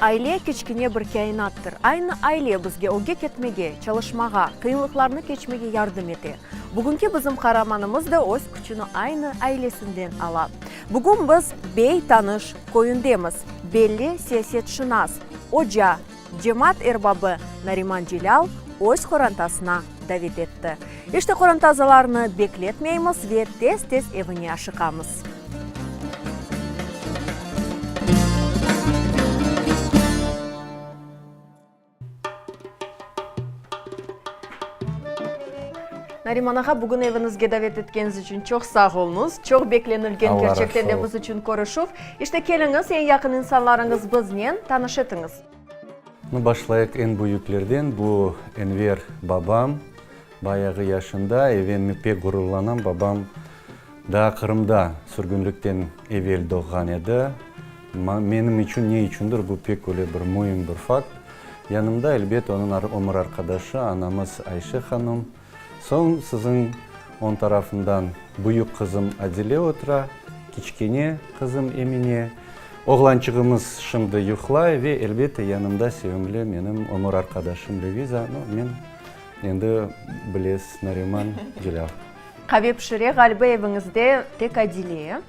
Aile, kiçkine bir kâinattır. Aynı aile bizge ögge ketmege, çalışmağa, qıyınlıqlarnı keçmege yardım ete. Bugünki bizim qaramanımız da öz küçüni aynı ailesinden ala. Bugün biz Bey Tanış köyündemiz. Belli siyasetşınas, oca, cemaat erbabı Nariman Celâl öz qorantasına davet etti. İşte qoranta azalarını bekletmeymiz ve tez-tez evine aşıqamız. Nariman ağa, bugün eviñizge davet etkeniñiz içün çoq sağ oluñız. Çoq beklenilgen kerçekten de biz içün körüşüv. İşte keliñiz, eñ yaqın insanlarıñız biznen, tanış etiñiz. Nu, başlayıq eñ büyüklerden, bu Enver babam, bayağı yaşında, evenmi pek ğururlanam, babam daa Qırımda sürgünlikten evel doğğan edi. Menim içün ne içündir bu pek öyle bir müim bir fakt. Yanımda, elbet, onıñ ömür arqadaşı, anamız Ayşe hanım. Soñ siziñ oñ tarafından büyük qızım Adile otura, kiçkene qızım Emine. Oğlançığımız şimdi yuqlay ve, elbette, yanımda sevimli menim ömür arqadaşım Leviza. No, men endi bilesiz, Nariman Celâl. Qave pişire, ğaliba, eviñizde tek Adile.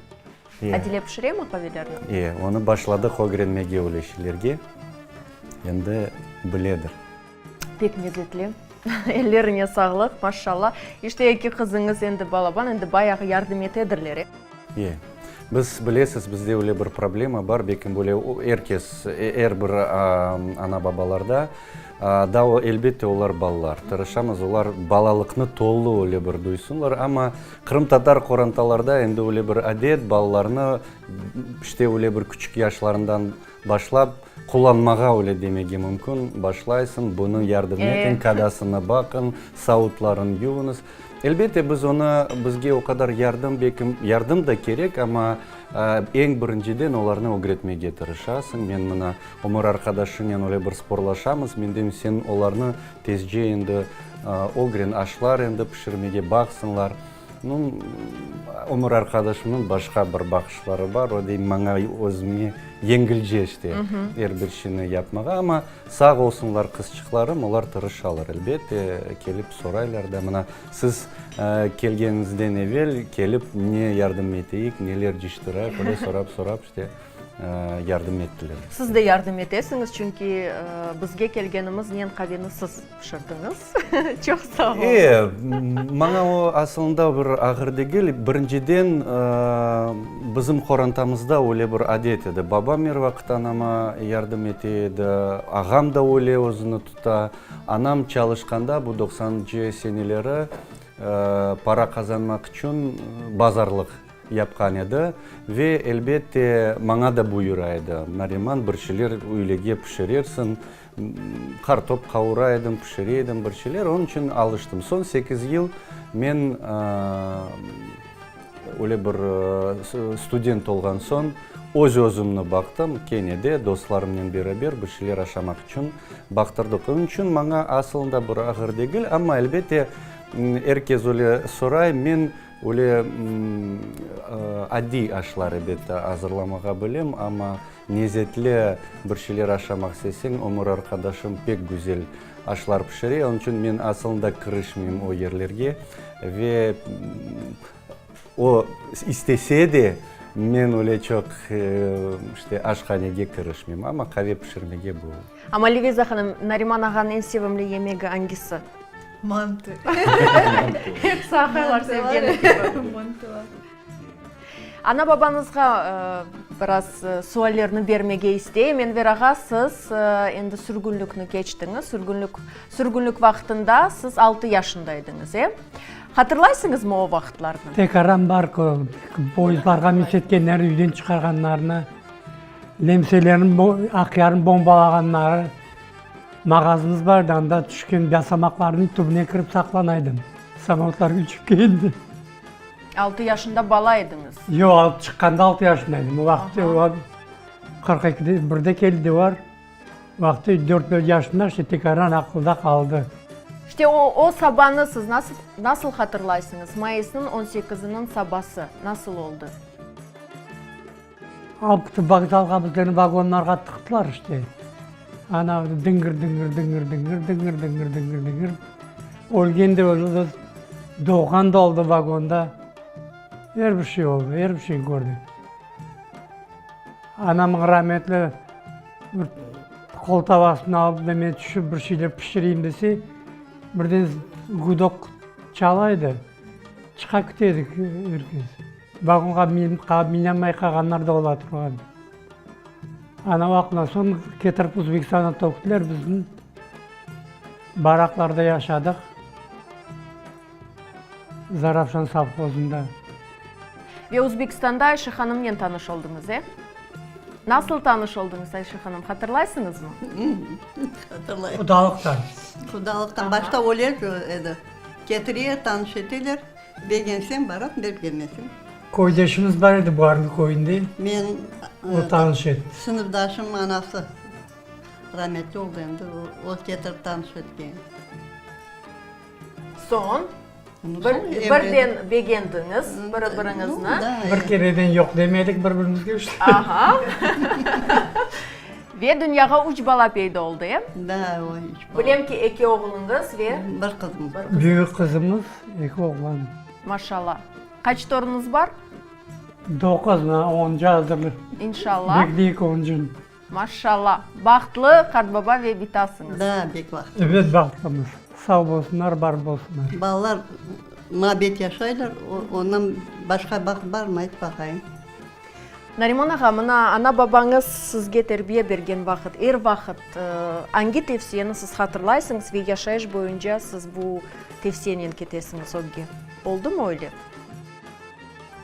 Adile pişiremi qavelerni? E, onı başladıq ögrenmege öyle şeylerge. Endi biledir. Pek lezetli. Ellerine sağlıq, maşşalla. İşte eki qızıñız endi balaban, endi bayağı yardım etedirler, e? E. Biz, bilesiz, bizde öyle bir problema bar, belki böyle er kes, er bir ana-babalarda. Daa o, elbette, olar balalar. Tırışamız, olar balalıqnı tolu öyle bir duysunlar, amma qırımtatar qorantalarda endi öyle bir adet, balalarnı işte öyle bir küçük yaşlarından başlap qullanmağa öyle demege mümkün, başlaysıñ, bunı yardım etiñ, kadasını baqıñ, savutlarını yuvuñız. Elbette, biz onı, bizge o qadar yardım, belki, yardım da kerek, amma eñ birinciden olarnı ögretmege tırışasıñ. Men mına Ömür arqadaşınen öyle bir sporlaşamız, men deyim, sen olarnı tezce endi ögren, aşlar endi pişirmege baqsınlar. Nu, ömür arqadaşımnıñ başqa bir baqışları bar, o dey, maña özüme yengilce işte er bir şeyni yapmağa, amma sağ olsunlar qızçıqlarım, olar tırışalar, elbette, kelip soraylar da, mına siz kelgeniñizden evel kelip ne yardım eteyik, neler cıştırayıq, öyle sorap-sorap işte. Yardım ettiler. Siz de yardım etesiñiz, çünki bizge kelgenimiznen qaveni siz pişirdiñiz. Çoq sağ oluñ. E, maña o asılında bir ağır degil. Birinciden, bizim qorantamızda öyle bir adet edi. Babam er vaqıt anama yardım ete edi, ağam da öyle özüni tuta. Anam çalışqanda, bu doqsanıncı seneleri, para qazanmaq içün bazarlıq Yapqan edi ve, elbette, maña da buyura edi, Nariman, bir şeyler üylege pişirersiñ. Qartop qavura edim, pişire edim bir şeyler, onıñ içün alıştım. Soñ sekiz yıl men öyle bir student olğan soñ öz-özümni baqtım, kene de dostlarımnen beraber bir şeyler aşamaq içün baqtırdıq. Onıñ içün maña asılında bir ağır degil, amma, elbette, er kes öyle soray, men Öyle adiy aşlar, elbette, azırlamağa bilem, amma lezetli bir şeyler aşamaq isteseñ, ömür arqadaşım pek güzel aşlar pişire, onıñ içün men asılında kirişmeyim o yerlerge ve o istese de, men öyle çoq, işte, aşhanege kirişmeyim, amma qave pişirmege bu. Amma, Leviza hanım, Nariman ağanıñ eñ sevimli yemegi angisi? Mantı. Hepsi aqaylar sevgeni kibi. Mantılar. Ana-babañızğa biraz suallerni bermege isteyim. Enver ağa, siz endi sürgünlikni keçtiñiz. Sürgünlik, sürgünlik vaqtında siz altı yaşında ediñiz, e? Hatırlaysıñızmı o vaqıtlarnı? Tekaran bar, poyezdlarğa minsetkenlerini, üyden çıqarğanlarını, nemselerniñ Aqyarnı bombalağanları. Mağazımız bar edi, anda tüşken basamaqlarnıñ tübüne kirip saqlana edim, samolötlar uçıp keldi. Altı yaşında bala ediñiz? Yoq, alıp çıqqanda altı yaşında edim. O vaqıt 42 ekide, birde keldi olar. Vaqtı dört-beş yaşında, işte tekaran aqılda qaldı. İşte o, o sabanı siz nasıl, nasıl hatırlaysıñız? Mayısnıñ on sekiziniñ sabası nasıl oldı? Alıp ketip vokzalğa bizlerni vagonlarğa tıqtılar işte. Ana dıñgır-dıñgır, dıñgır-dıñgır, dıñgır-dıñgır, dıñgır-dıñgır. Ölgen de oldı, doğğan da oldı vagonda. Er bir şey oldı, er bir şey kördik. Anamnıñ rametli bir qol tavasını alıp da men tüşip bir şeyler pişireyim dese, birden gudok çala edi. Çıqa kete edik er kes. Vagonğa minalmay qalğanlar da ola turğan. Ana vaqtından soñ ketirip Uzbekistanğa töktüler bizni. Baraklarda yaşadıq. Zarafşan sovhozında. Ve Uzbekistanda Ayşe hanımnen tanış oldıñız, e? Nasıl tanış oldıñız, Ayşe hanım, hatırlaysıñızmı? Hatırlayım. Qudalıqtan. Qudalıqtan. Başta öyle edi. Ketire, tanış eteler. Begenseñ barasıñ, begenmeseñ. Köydeşimiz bar edi Buarnı köyünde. Men, O tanış etti. Sınıfdaşım anası rametli oldı endi, o ketirip tanış etken. Soñ, bir, birden begendiñiz biri-biriñizni. Bir kereden yoq demedik bir-birimizge işte. Aha. Ve dünyağa üç bala peyda oldı, e? Da, o üç bala. Bilem ki, eki oğluñız ve. Bir qızımız. Büyük qızımız, eki oğlan. Maşallah. Qaç torunuñız bar? Doquz, mına oncı azırlı. İnşallah. Bekleyik oncunı. Maşallah. Bahtlı qartbaba ve bitasıñız. Da, bek bahtlı. Ebet, bahtlımız. Sağ bolsunlar, bar bolsunlar. Balalar muabbet yaşaylar, ondan başqa baht barmı, ayt baqayım. Nariman ağa, mına ana-babañız sizge terbiye bergen vaqıt, er vaqıt angi tevsiyeni siz hatırlaysıñız ve yaşayış boyunca siz bu tevsiyenen ketesiñiz ögge? Oldumı öyle?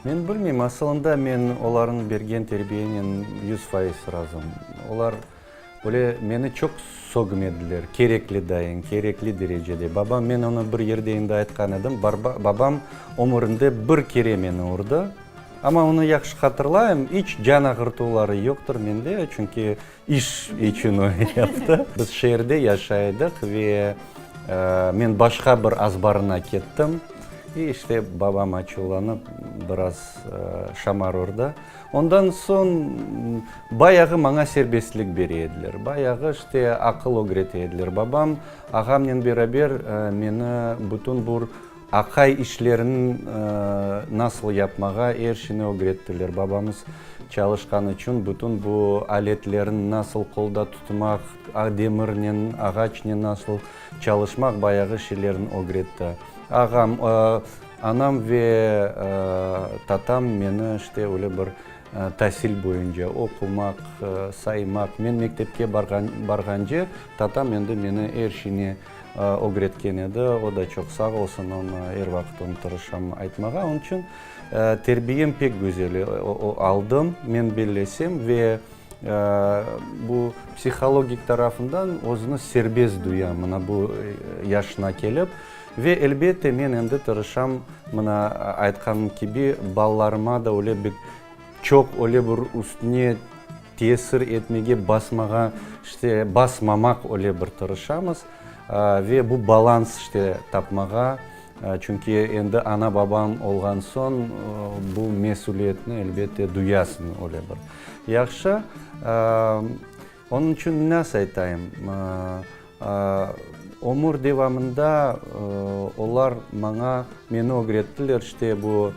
Men bilmeyim, asılında men olarnıñ bergen terbiyenen 100% razım. Olar böyle meni çoq sögmediler, kerekli dayın, kerekli derecede. Babam, men onı bir yerde endi aytqan edim, babam ömürinde bir kere meni urdı. Amma onı yahşı hatırlayım, iç can ağırtuvları yoqtır mende, çünki iş içün o yaptı. Biz şeerde yaşay edik ve men başqa bir azbarına kettim. İ işte babam açuvlanıp biraz şamar urdı. Ondan soñ bayağı maña serbestlik bere ediler, bayağı işte aqıl ögrete ediler. Babam ağamnen beraber meni bütün bu Aqay işlerini nasıl yapmağa er şeyni ögrettiler. Babamız çalışqan içün bütün bu aletlerni nasıl qolda tutmaq, demirnen, ağaçnen nasıl çalışmaq bayağı şeylerni ögretti. Ağam, anam ve tatam meni işte öyle bir tasil boyunca oqumaq, saymaq, men mektepke barğance tatam endi meni er şeyni ögretken edi. O da çoq sağ olsun, onı er vaqıt onı tırışam aytmağa. Onıñ içün terbiyem pek güzel aldım, men bellesem, ve bu psihologik tarafından özüni serbest duyam, mına bu yaşına kelip. Ve, elbette, men endi tırışam, mına aytqanım kibi, balalarıma da öyle bir çoq öyle bir üstüne tesir etmege, basmağa, işte, basmamaq öyle bir tırışamız ve bu balans, işte, tapmağa, çünki endi ana-babañ olğan soñ bu mesüliyetni, elbette, duyasıñ öyle bir. Yahşı, onıñ içün nasıl aytayım, ömür devamında olar maña, meni ögrettiler, işte, bu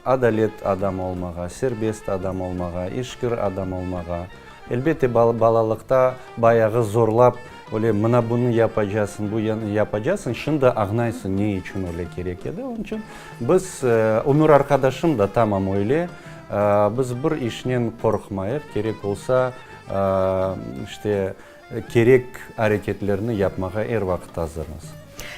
adalet adam olmağa, serbest adam olmağa, işkir adam olmağa. Elbette, balalıqta bayağı zorlap, öyle mına bunı yapacasıñ, bu yapacasıñ, şimdi añlaysıñ ne içün öyle kerek edi. Onıñ içün biz, ömür arqadaşım da tamam öyle, biz bir işnen qorqmayıq, kerek olsa, işte, kerek areketlerni yapmağa er vaqıt azırmız.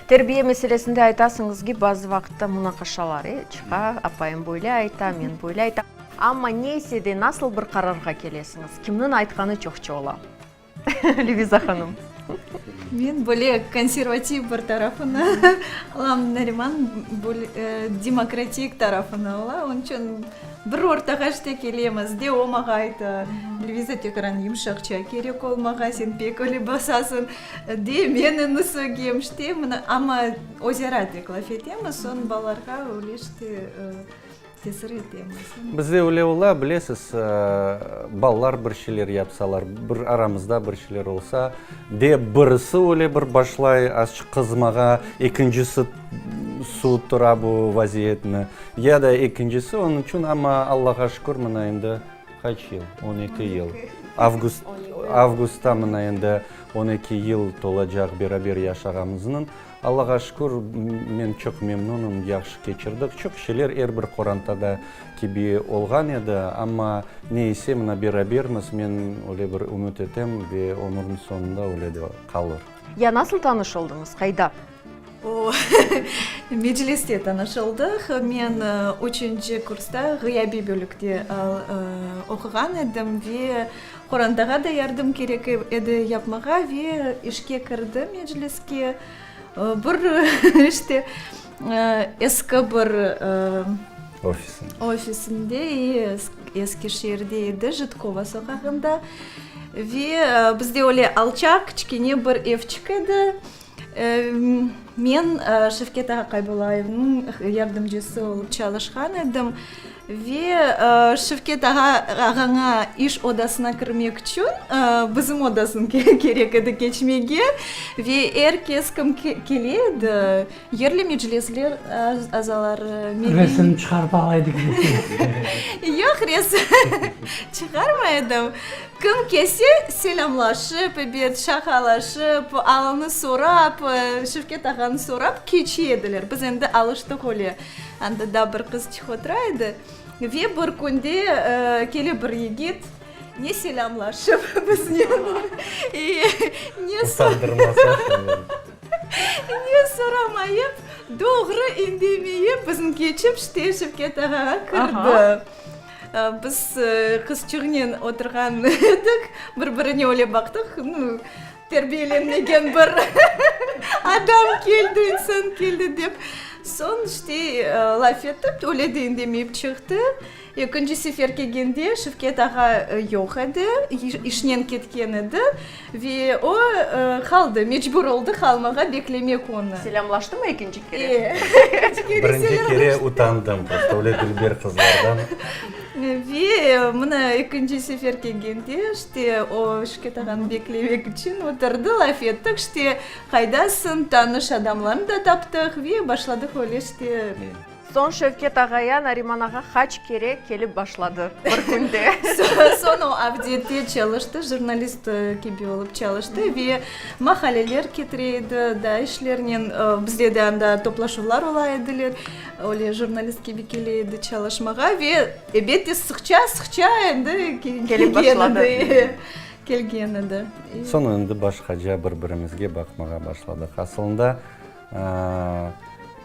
Terbiye meselesinde aytasıñız ki, bazı vaqıtta munaqaşalar, e, çıqa, apayım böyle ayta, men böyle aytam. Amma neyse de nasıl bir qararğa kelesiñiz? Kimniñ aytqanı çoqça ola? Leviza hanım. Men böyle konservativ bir tarafını alam, Nariman böyle demokratik tarafını ala, onıñ içün bir ortağa işte kelemiz, de o maña ayta, Leviza tekrar yımşaqça kerek olmağa, sen pek öyle basasıñ, de men onı sögem, işte mına, amma özara tek laf etemiz, soñ balalarğa öyle işte. Tesir etemiz. Bizde öyle ola, bilesiz, balalar bir şeyler yapsalar, bir aramızda bir şeyler olsa, de birisi öyle bir başlay azçıq qızmağa, ekincisi suvuttıra bu vaziyetni, ya da ekincisi, onıñ içün, amma Allağa şükür, mına endi qaç yıl, 12 yıl, avgust, avgustta mına endi 12 yıl tolacaq beraber yaşağanımıznıñ. Allağa şükür, men çoq memnunım, yahşı keçirdik. Çoq şeyler er bir qorantada kibi olğan edi, amma ne ise, mına berabermiz, men öyle bir ümüt etem ve ömürniñ soñunda öyle de qalır. Ya nasıl tanış oldıñız, qayda? O, mecliste tanış oldıq. Men üçünci kursta ğıyabiy bölükte oquğan edim ve Qorantağa da yardım kerek edi yapmağa ve işke kirdi mecliske. Bir işte eski bir ofisinde eski şeerde edi, Jitkova soqağında. Ve bizde öyle alçaq, kiçkene bir evçik edi. Men Şevket ağa Qaybullayevniñ yardımcısı olıp çalışqan edim ve Şevket ağa ağaña iş odasına kirmek içün bizim odasını kerek edi keçmege ve er kes kim kele edi, yerli meclisler azaları, milliy. Resim çıqarıp ala edik desene. Yoq, resim çıqarmay edim. Kim kelse, selâmlaşıp, ebet, şaqalaşıp, alını sorap, Şevket ağanı sorap keçe ediler. Biz endi alıştıq öyle. Anda da bir qızçıq otura edi. Ve bir künde kele bir yigit, ne selâmlaşıp biznen, ne ne soramayıp, doğru indemeyip, bizni keçip, işte, Şevket ağağa kirdi. Biz qızçıqnen oturğan edik, bir-birine öyle baqtıq, nu, terbiyelenmegen bir adam keldi, insan keldi dep. Soñ, işte, laf etip, öyle de indemeyip çıqtı. Ekinci sefer kelgende Şevket ağa yoq edi, işnen ketken edi ve o qaldı, mecbur oldı qalmağa, beklemek onı. Selâmlaştımı ekinci kere? E, ekinci kere Birinci selâmlaştı. kere utandım, prosto öyle dülber qızlardan. Ve mına ekinci sefer kelgende, işte, o Şevket ağanı beklemek içün oturdı, laf ettik, işte, qaydasıñ, tanış adamlarnı da taptıq ve başladıq öyle, işte. Soñ Şevket ağaya Nariman ağa qaç kere kelip başladı bir künde? Soñ o Avdette çalıştı, jurnalist kibi olıp çalıştı ve maqaleler ketire edi, daa işlernen, bizde de anda toplaşuvlar ola ediler, öyle jurnalist kibi kele edi çalışmağa ve ebette sıqça-sıqça endi kelip başladı. Kelgen edi. Soñ endi başqaca bir-birimizge baqmağa başladıq. Asılında,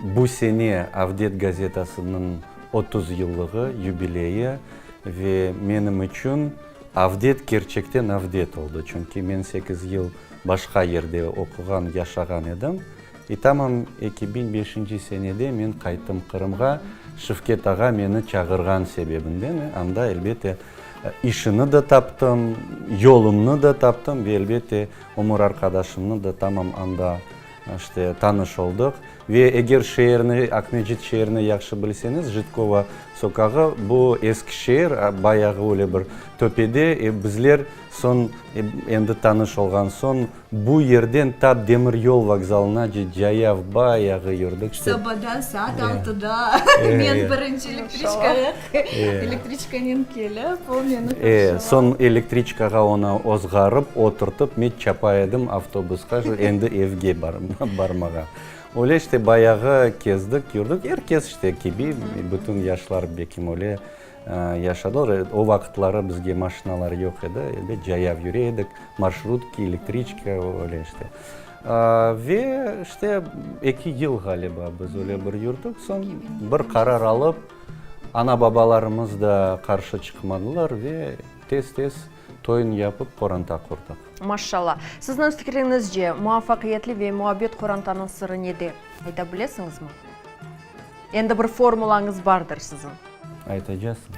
Bu sene Avdet gazetasınıñ 30 yıllığı, yubileyi ve menim içün Avdet kerçekten avdet oldı, çünki men sekiz yıl başqa yerde oquğan, yaşağan edim. İ tamam 2005-nci senede men qayttım Qırımğa, Şevket ağa meni çağırğan sebebinden, anda, elbette, işini de taptım, yolumnı da taptım ve, elbette, ömür arqadaşımnı da tamam anda İşte, tanış oldıq. Ve eger şeerni, Aqmescit şeerini yahşı bilseñiz, Jitkova soqağı, bu eski şeer, bayağı öyle bir töpede. E, bizler soñ, endi tanış olğan soñ, bu yerden tap demiryol vokzalınace cayav bayağı yürdik. İşte. Sabadan saat altıda men birinci elektriçkağa, elektriçkanen kelip, o meni qarşılap. Soñ elektriçkağa onı ozğarıp, oturtıp, men çapa edim avtobusqa, endi evge barmağa. Öyle işte bayağı kezdik, yürdik. Er kes işte kibi, bütün yaşlar belkim öyle yaşadılar. O vaqıtları bizge maşinalar yoq edi, elbet cayav yüre edik, marşrutki, elektriçka, öyle işte. Ve işte eki yıl ğaliba biz öyle bir yürdik, soñ bir qarar alıp, Ana-babalarımız da qarşı çıqmadılar ve tez-tez toyun yapıp qoranta qurdıq. Maşşalla. Sizniñ fikriñizce, muvafaqiyetli ve muabbet qorantanıñ sırı nede? Ayta bilesiñizmi? Endi bir formulañız bardır siziñ. Aytacasıñ.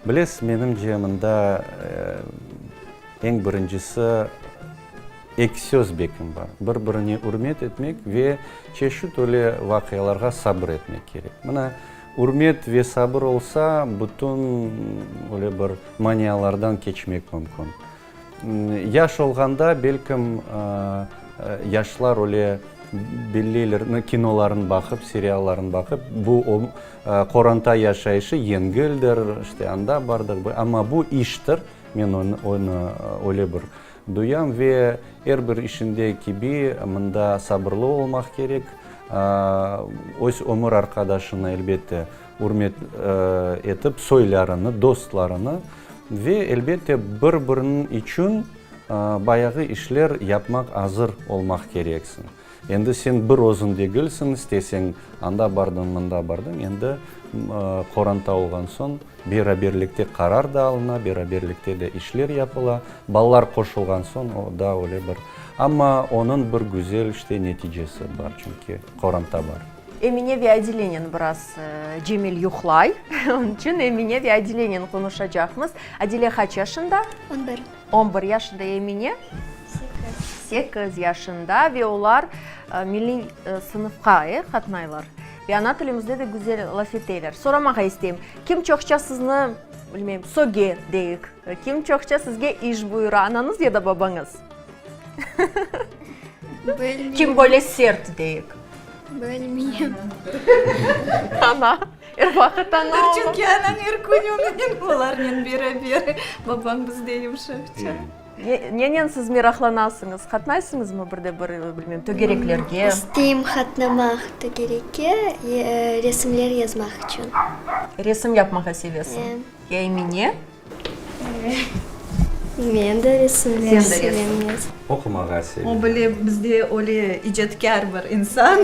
Bilesiz, menimce, mında eñ birincisi. Eki söz bekim bar, bir-birine ürmet etmek ve çeşit öyle vaqialarğa sabır etmek kerek. Mına, ürmet ve sabır olsa, bütün öyle bir manialardan keçmek mümkün. Yaş olğanda, belkim, yaşlar öyle belleyler, kinolarnı baqıp, seriallarnı baqıp, bu qoranta yaşayışı yengildir, işte anda bardıq, amma bu iştir, men onı öyle bir Duyam ve er bir işinde kibi mında sabırlı olmaq kerek. Öz ömür arqadaşını, elbette, ürmet etip, soylarını, dostlarını ve, elbette, bir-biriniñ içün bayağı işler yapmaq azır olmaq kereksiñ. Endi sen bir özüñ degilsiñ, isteseñ anda bardıñ, mında bardıñ, endi qoranta olğan soñ beraberlikte qarar da alına, beraberlikte de işler yapıla, balalar qoşulğan soñ o daa öyle bir, amma onıñ bir güzel işte neticesi bar, çünki qoranta bar. Emine ve Adilenen biraz Cemil yuqlay, onıñ içün Emine ve Adilenen qonuşacaqmız. Adile qaç yaşında? On bir. On bir yaşında Emine? Sekiz. Sekiz yaşında ve olar milliy sınıfqa, e, qatnaylar. Ve ana tilimizde de güzel laf eteler. Soramağa isteyim, kim çoqça sizni, bilmeyim, söge, deyik, kim çoqça sizge iş buyura, anañız ya da babañız? Bilmeyim. Kim böyle sert, deyik? Bilmeyim. Ana. Er vaqıt ana ola. Çünki anañ er kün onınen, olarnen beraber. Babañ bizde yumşaqça. Nenen siz meraqlanasıñız? Qatnaysıñızmı bir de bir, bilmem, tögereklerge? İsteyim qatnamaq tögerekke, resimler yazmaq içün. Resim yapmağa sevesiñ? Ya Emine? Men de resimler sevem yazmağa. Oqumağa sevem. O bile bizde öyle icatkâr bir insan.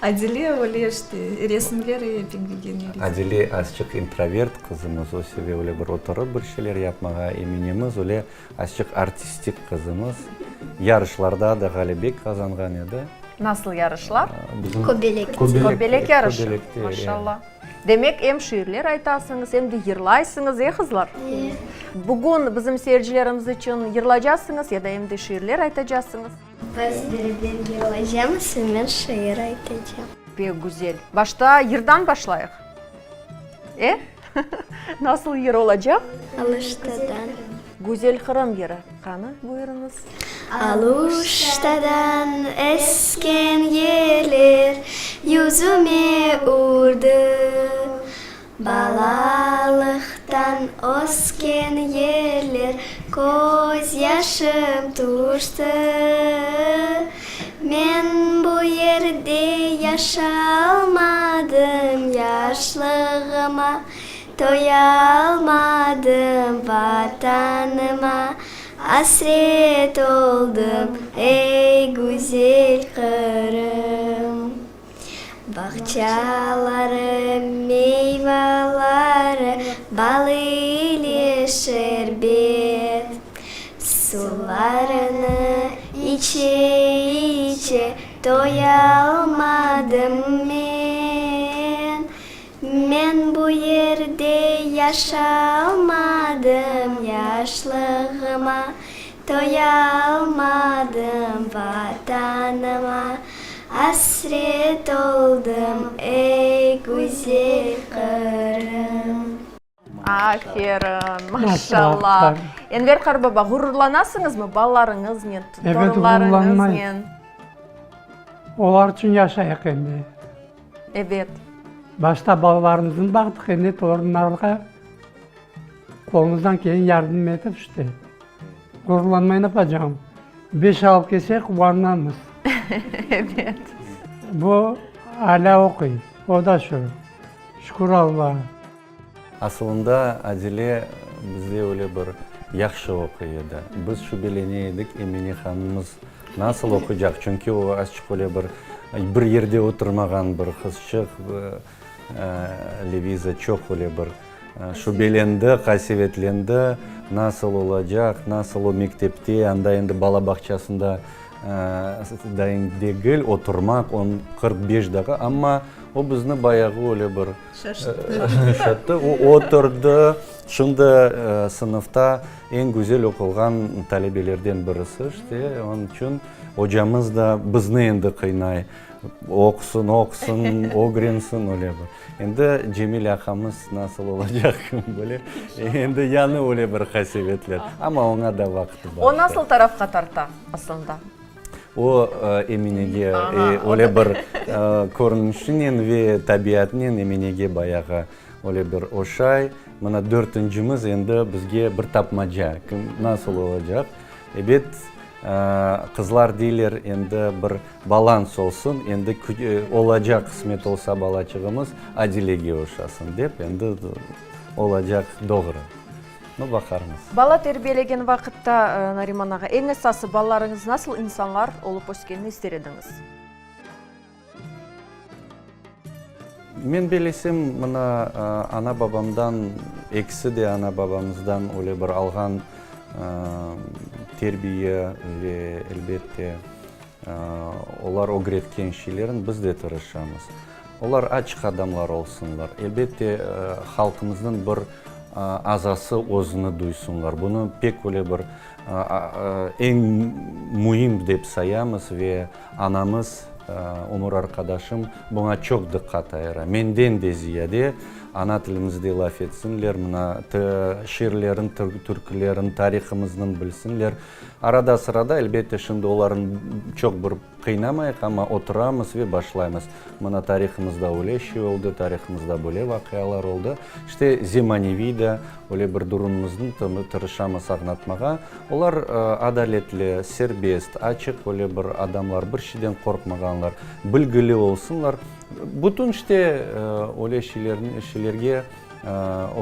Adile öyle işte resimler pek begene. Adile azçıq introvert qızımız, o seve öyle bir oturıp bir şeyler yapmağa. Eminemiz öyle azçıq artistik qızımız. Yarışlarda da ğalebe qazanğan edi. Nasıl yarışlar? Kobelekte. Kobelek yarışı. Maşallah. Demek, em şiirler aytasıñız, em de yırlaysıñız, e, qızlar? E. Bugün bizim seyircilerimiz içün yırlacasıñız ya da em de şiirler aytacasıñız? Biz beraber yırlaycamız, men şiir aytacam. Pek güzel. Başta yırdan başlayıq. E? Nasıl yır olacaq? Aluştadan. Güzel Qırım yırı. Qani, buyurıñız. Aluştadan esken yeller yüzüme urdı, Balalıqtan ösken yerler közyaşım tüşti. Men bu yerde yaşalmadım, Yaşlığıma toyalmadım, Vatanıma Asret oldım, ey, güzel Qırım! Bağçaları, meyvaları, bal ile şerbet. Suvlarını içe-içe toyalmadım men. Men bu yerde yaşalmadım, Yaşlığıma toyalmadım, Vatanıma asret oldım, Ey, güzel Qırım! Aferin, maşallah! Enver qarbaba, ğururlanasıñızmı balalarıñıznen, Ebet, torunlarıñıznen? ğururlanmayım. Olar içün yaşayıq endi. Ebet. Başta balalarımıznı baqtıq, endi torunlarğa qolumızdan kelgen yardım etip işte. Ğururlanmay napacağım? Beş alıp kelse quvanamız. Ebet. Bu alâ oquy, o da şu. Şükür Allağa. Asılında Adile bizde öyle bir yahşı oquy edi. Biz şübelene edik, Emine hanımız nasıl oquycaq, çünki o azçıq öyle bir bir yerde oturmağan bir qızçıq. Leviza çoq öyle bir şübelendi, qasevetlendi, nasıl olacaq, nasıl o mektepte, anda endi bala bağçasında. Dayın degil, oturmaq, on 45 daqa, amma o bizni bayağı öyle bir şaşırttı. O oturdı, şimdi sınıfta eñ güzel oqulğan talebelerden birisi, işte, onıñ içün ocamız da bizni endi qıynay, oqusın, oqusın, ögrensin, öyle bir. Endi Cemil aqamız nasıl olacaq, kim bile, endi yañı öyle bir qasevetler, amma oña da vaqtı bar. O nasıl tarafqa tarta? Aslında. O, Eminege öyle bir körünişinen ve tabiatınen Eminege bayağı öyle bir oşay. Mına dörtüncimiz endi bizge bir tapmaca, kim, nasıl olacaq. Ebet, qızlar deyler, endi bir balans olsun, endi olacaq, qısmet olsa balaçığımız Adilege oşasın dep, endi olacaq doğru. Nu, baqarmız. Bala terbiyelegen vaqıtta, Nariman ağa, eñ esası balalarıñız nasıl insanlar olıp öskenini ister ediñiz? Men bellesem, mına, ana-babamdan, ekisi de ana-babamızdan öyle bir alğan terbiye ve, elbette, olar ögretken şeylerin biz de tırışamız. Olar açıq adamlar olsunlar. Elbette, halqımıznıñ bir azası özüni duysunlar. Bunı pek öyle bir eñ müim dep sayamız ve anamız, ömür arqadaşım buña çoq diqqat ayıra. Menden de ziyade ana tilimizde laf etsinler, mına, şiirlerin, türkülerin, tarihımıznıñ bilsinler. Arada-sırada, elbette, şimdi olarnı çoq bir Qıynamayıq, amma oturamız ve başlaymız. Mına tarihımızda öyle şey oldı, tarihımızda böyle vaqialar oldı. İşte, zemaneviy da öyle bir durumımıznı tırışamız añlatmağa. Olar adaletli, serbest, açıq öyle bir adamlar, bir şeyden qorqmağanlar, bilgili olsunlar. Bütün işte öyle şeylerni, şeylerge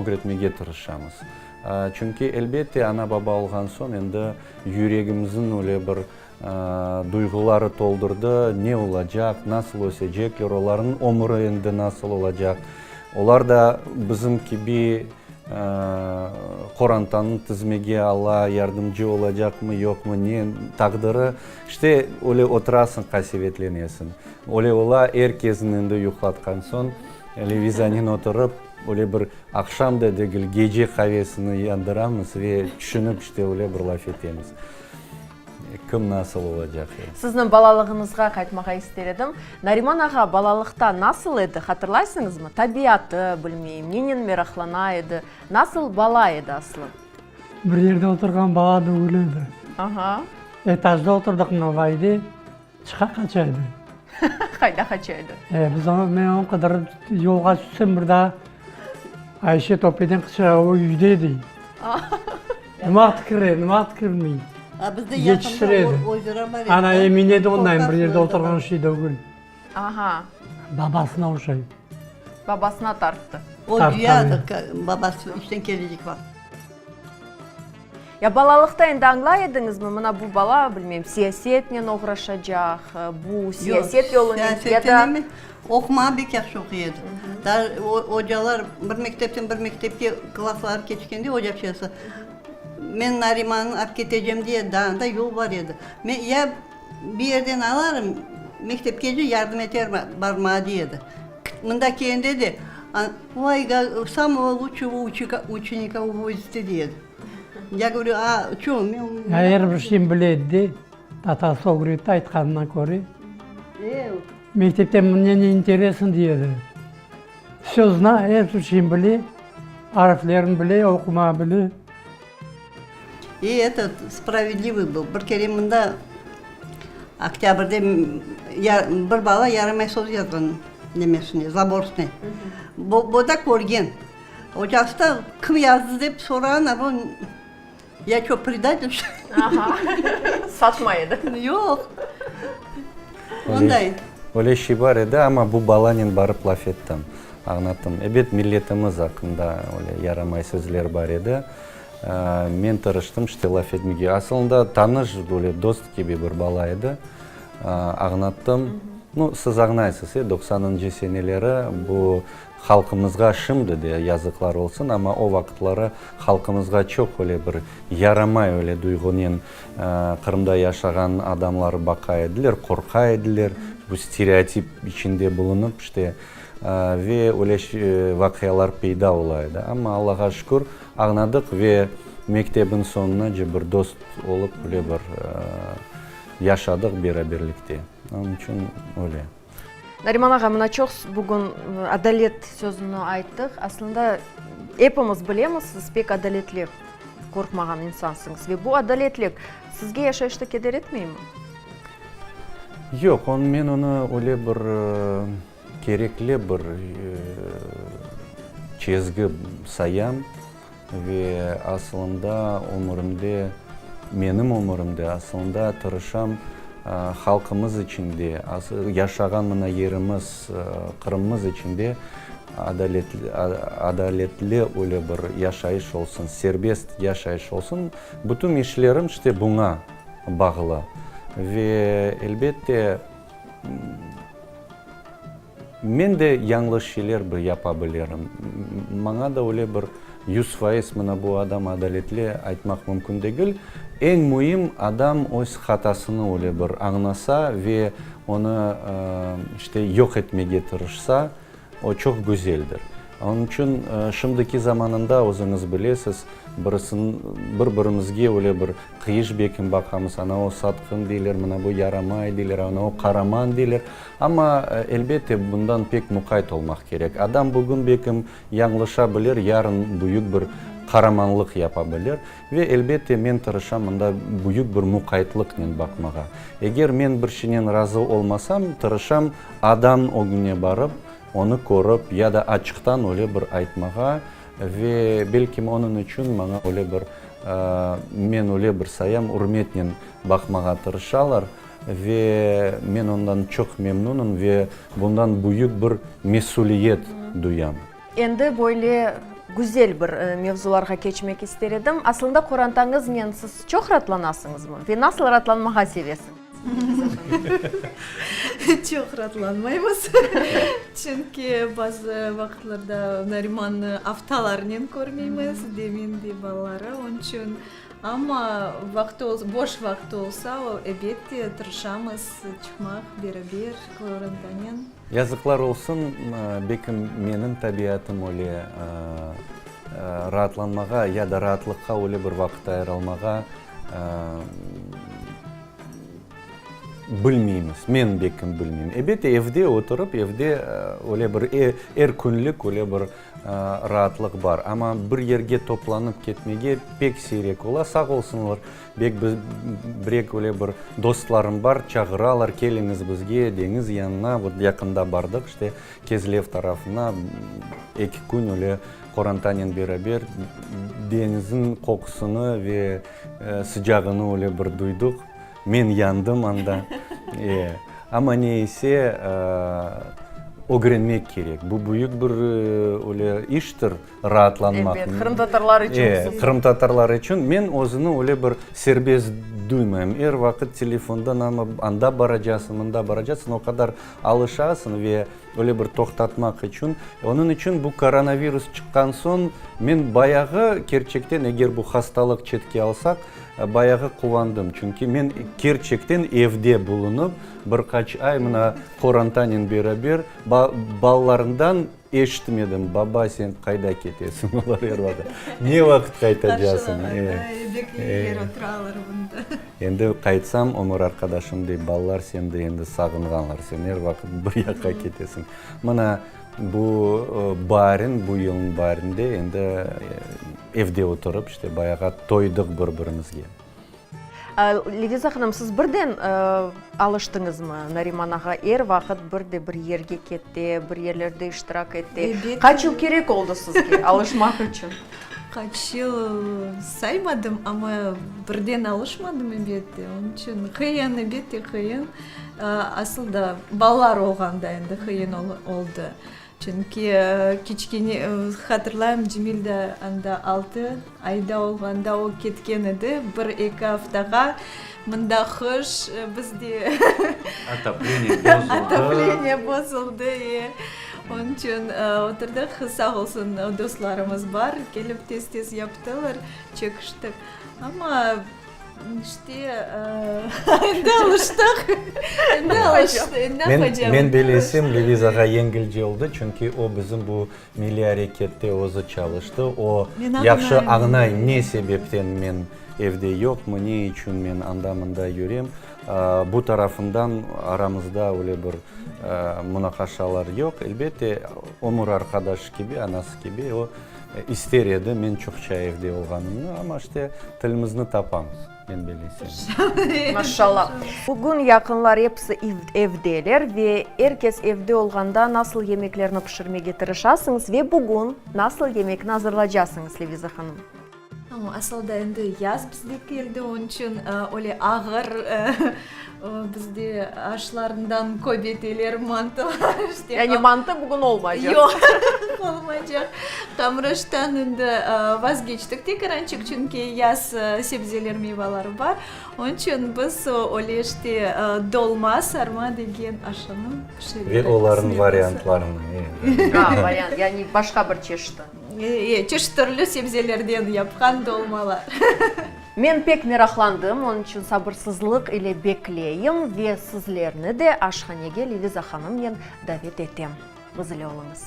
ögretmege tırışamız. Çünki, elbette, ana-baba olğan soñ endi yüregimizniñ öyle bir Duyğuları toldurdı, ne olacaq, nasıl ösecekler, olarnıñ ömüri endi nasıl olacaq. Olar da bizim kibi qorantanı tizmege Alla yardımcı olacaqmı, yoqmı, ne taqdiri. İşte, öyle oturasıñ, qasevetlenesiñ. Öyle ola, er kesni endi yuqlatqan soñ, Levizanen oturıp, öyle bir aqşam da degil, gece qavesini yandıramız ve tüşünip, işte, öyle bir laf etemiz. Kim nasıl olacaq ya? Sizniñ balalığıñızğa qaytmağa ister edim. Nariman ağa balalıqta nasıl edi, hatırlaysıñızmı? Tabiatı, bilmeyim, nenen meraqlana edi, nasıl bala edi aslı? Bir yerde oturğan bala degil edi. Aha. Etajda oturdıq Novayde, çıqa qaça edi. Qayda qaça edi? E, biz onı, men onı qıdırıp yolğa tüşsem bir daa Ayşe töpeden qıçıra, o üyde dey. Ne vaqıt kire, ne vaqıt kirmey. A bizde Yetiştire yaqında edi. o ozera bar edi. Ana Emine de ondayım, bir yerde Qorqasın oturğan şey degil. Aha. Babasına oşay. Babasına tarttı. O Tartqan duyadı, babası işten kelecek vaqıt. Ya balalıqta endi añlay ediñizmi, mına bu bala, bilmeyim, siyasetnen oğraşacaq, bu siyaset yolunen ya da. Oqumağa bek yahşı oquy edi. Daa ocalar bir mektepten bir mektepke klassları keçkende ocaçesi, Men Narimanı alıp ketecem diye, daa anda yol bar edi. Men ya bir yerden alarım, mektepkece yardım eterim barmağa diy edi. Mında kelgende de, Vay, samogo lutşego uçenika uvozite dey edi. Ya govoryu, a ço, men. Ya er bir şeyni bile edi de, tatası ögretti aytqanına köre. Mektepte mne ne interesno dey edi. Vse zna, er bir şeyni bile, arflerini bile, oqumağa bile. İ etot, spravedlivıy byl. Bir kere mında oktâbrde bir bala yaramay söz yazğan nemesine, zaborsına. Bu da körgen. Ocası da kim yazdı dep sorağan, a bu ya ço, predatel, çto li? Aha, satmay edi. Yoq. Onday. Öyle şey bar edi, amma bu balanen barıp laf ettim, añlattım. Ebet, milletimiz aqqında öyle yaramay sözler bar edi. Men tırıştım işte laf etmege. Asılında tanış, böyle dost kibi bir bala edi. Añlattım. Nu, siz añlaysız, e, doqsanıncı seneleri bu halqımızğa şimdi de yazıqlar olsun, amma o vaqıtları halqımızğa çoq öyle bir yaramay öyle duyğunen Qırımda yaşağan adamlar baqa ediler, qorqa ediler, bu stereotip içinde bulunıp, işte, ve öyle vaqialar peyda ola edi. Amma, Allağa şükür, añladıq ve mektebin soñunace bir dost olıp, öyle bir yaşadıq beraberlikte. Onıñ içün öyle. Nariman ağa, mına çoq bugün adalet sözüni ayttıq. Aslında, epimiz bilemiz, siz pek adaletli, qorqmağan insansıñız. Ve bu adaletlik sizge yaşayışta keder etmeymi? Yoq, men onı öyle bir kerekli bir çezgi sayam. Ve asılında ömürimde, menim ömürimde asılında tırışam halqımız içinde, yaşağan mına yerimiz, Qırımımız içinde adaletli öyle bir yaşayış olsun, serbest yaşayış olsun. Bütün işlerim işte buña bağlı. Ve elbette, Men de yañlış şeyler bir yapa bilirim. Maña da öyle bir 100% mına bu adam adaletli aytmaq mümkün degil. Eñ müim, adam öz hatasını öyle bir añlasa ve onı, işte, yoq etmege tırışsa, o çoq güzeldir. Onıñ içün şimdiki zamanında, özüñiz bilesiz, birisiniñ, bir-birimizge öyle bir qıyış bekim baqamız, ana o satqın deyler, mına bu yaramay deyler, ana o qaraman deyler. Amma, elbette, bundan pek muqayt olmaq kerek. Adam bugün belkim yañlışa bilir, yarın büyük bir qaramanlıq yapa bilir. Ve, elbette, men tırışam mında büyük bir muqaytlıqnen baqmağa. Eger men bir şeynen razı olmasam, tırışam adam ögüne barıp, onı körip ya da açıqtan öyle bir aytmağa ve, belkim, onıñ içün maña öyle bir, men öyle bir sayam, ürmetnen baqmağa tırışalar. Ve men ondan çoq memnunım ve bundan büyük bir mesüliyet duyam. Endi böyle güzel bir mevzularğa keçmek ister edim. Aslında qorantañıznen siz çoq raatlanasıñızmı ve nasıl raatlanmağa sevesiñiz? Çoq raatlanmaymız, çünki bazı vaqıtlarda Narimannı aftalarnen körmeymiz, de men, de balaları, onıñ içün Amma vaqtı olsa, boş vaqtı olsa, elbette, tırışamız çıqmaq beraber qorantanen. Yazıqlar olsun, belki menim tabiatım öyle, raatlanmağa ya da raatlıqqa öyle bir vaqıt ayıralmağa bilmeymiz. Men belki bilmeyim. Elbette, evde oturıp, evde öyle bir er künlik öyle bir Raatlıq bar, amma bir yerge toplanıp ketmege pek siyrek ola. Sağ olsunlar, bek birek öyle bir dostlarım bar, çağıralar, keliñiz bizge, deñiz yanına, vot yaqında bardıq, işte, Kezlev tarafına, eki kün öyle qorantanen beraber deñizniñ qoqusını ve sıcağını öyle bir duyduq. Men yandım anda. E, amma ne ise, ögrenmek kerek. Bu büyük bir öyle iştir, raatlanmaq. Ebet, qırımtatarlar içün hususan. E, qırımtatarlar içün. Men özüni öyle bir serbest duymayım. Er vaqıt telefondan amma anda baracasıñ, mında baracasıñ, o qadar alışasıñ ve öyle bir toqtatmaq içün. Onıñ içün bu koronavirus çıqqan soñ men bayağı, kerçekten, eger bu hastalıq çetke alsaq, Bayağı quvandım, çünki men kerçekten evde bulunıp, bir qaç ay mına qorantanen beraber, balalarından eşitmedim, baba, sen qayda ketesiñ, olar er vaqıt, ne vaqıt qaytacasıñ? Endi qaytsam, ömür arqadaşım dey, balalar seni endi sağınğanlar, sen er vaqıt bir yaqqa ketesiñ. Mına bu baarin, bu yılnıñ baarinde endi Evde oturıp, işte, bayağı toydıq bir-birimizge. Leviza hanım, siz birden alıştıñızmı Nariman ağa er vaqıt bir de bir yerge kete, bir yerlerde iştirak ete? Elbette. Qaç yıl kerek oldı sizge alışmaq içün? Qaç yıl saymadım, amma birden alışmadım, elbette. Onıñ içün qıyın, elbette qıyın. Asıl da balalar olğanda endi qıyın oldı. Çünki kiçkene, hatırlayım, Cemil de anda altı ayda olğanda o ketken edi bir-eki aftağa. Mında qış, bizde Otopleniye bozuldı. Otopleniye bozuldı, e. Onıñ içün oturdıq, sağ olsun, dostlarımız bar, kelip tez-tez yaptılar, çekiştik. Amma işte, endi alıştıq, endi alıştıq, endi yapacağım. Men belesem, Levizağa yengilce oldı, çünki o bizim bu milliy arekette özü çalıştı. O, yahşı añlay, ne sebepten men evde yoqmı, ne içün men anda-mında yürem. Bu tarafından aramızda öyle bir munaqaşalar yoq. Elbette, ömür arqadaşı kibi, anası kibi o, ister edi men çoqça evde olğanımnı, amma işte tilimizni tapamız, men belesem. Maşallah. Bugün yaqınlar episi evdeler ve er kes evde olğanda nasıl yemeklerni pişirmege tırışasıñız ve bugün nasıl yemekni azırlacasıñız, Leviza hanım? Asıl da endi yaz bizde keldi, onıñ içün öyle ağır bizde aşlarından köbeteler, mantılar işte. Yani mantı bugün olmaycaq. Yoq, olmaycaq. Hamır-aştan endi vazgeçtik tekarançıq, çünki yaz sebzeler, meyvaları bar. Onıñ içün biz öyle işte dolma, sarma degen aşını pişirerek. Ve olarnıñ variantlarını. A, variant, yani başqa bir çeşiti. Çeşit türlü sebzelerden yapqan dolmalar. Men pek meraqlandım, onıñ içün sabırsızlıq ile bekleyim ve sizlerni de aşhanege Leviza hanımnen davet etem. Biz ile oluñız.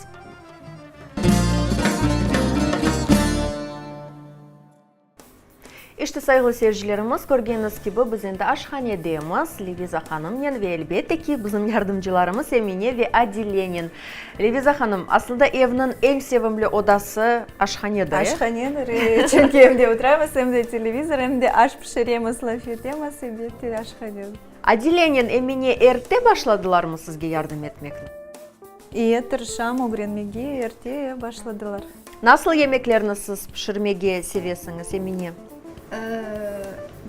İşte, sayğılı seyircilerimiz, körgeniñiz kibi, biz endi aşhanedemiz, Leviza hanımnen ve, elbette ki, bizim yardımcılarımız Emine ve Adilenen. Leviza hanım, aslında evniñ eñ sevimli odası aşhanedir, e? Aşhanedir, e, çünki em de oturamız, em de televizor, em de aş pişiremiz, laf etemiz, elbette, aşhanedir. Adilenen Emine erte başladılarmı sizge yardım etmekni? E, tırışam ögrenmege, erte başladılar. Nasıl yemeklerni siz pişirmege sevesiñiz, Emine?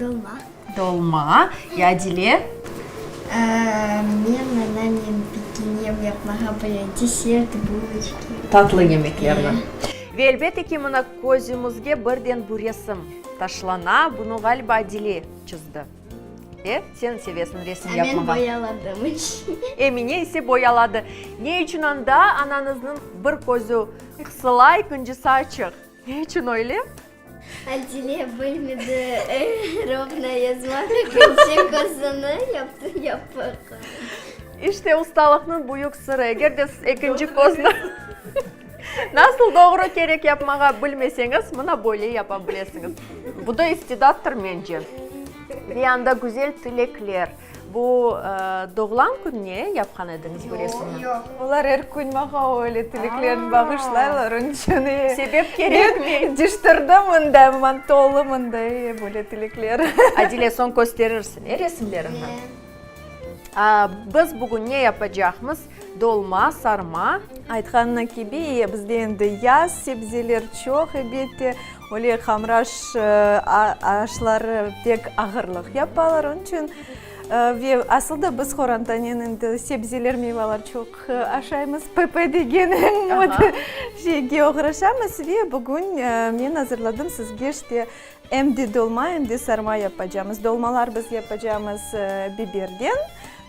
Dolma. Dolma. Ya Adile? Men anamnen pekenem yapmağa bilem, desert, buloçki. Tatlı yemeklerni. Ve elbette ki, mına közümizge birden bu resim taşlana, bunı ğaliba Adile çizdi. E, sen sevesiñ resim yapmağa. Men boyaladım. Emine ise boyaladı. Ne içün anda anañıznıñ bir közü qısıla, ekincisi açıq? Ne içün öyle? Adile bilmedi rovno yazmaq, ekinci közüni yaptı yapıq. İşte ustalıqnıñ büyük sırı, eger de siz ekinci közni nasıl doğru kerek yapmağa bilmeseñiz, mına böyle yapa bilesiñiz. Bu da istidattır, mence. Ve anda güzel tilekler. Bu doğulan kününe yapqan ediñiz bu resimni? Yoq, yoq. Olar er kün maña öyle tileklerni bağışlaylar, onıñ içün. Sebep kerekmey. Men cıştırdım mında, man tolu mında böyle tilekler. Adile, soñ kösterirsiñ, e, resimleriñni? Biz bugün ne yapacaqmız? Dolma, sarma. Aytqanına kibi, bizde endi yaz, sebzeler çoq, elbette. Öyle hamır aşları pek ağırlıq yapalar, onıñ içün ve asıl da biz qorantanen endi sebzeler, meyvalar çoq aşaymız, PP degen şeyge oğraşamız ve bugün men azırladım sizge işte em de dolma, em de sarma yapacamız. Dolmalar biz yapacamız biberden,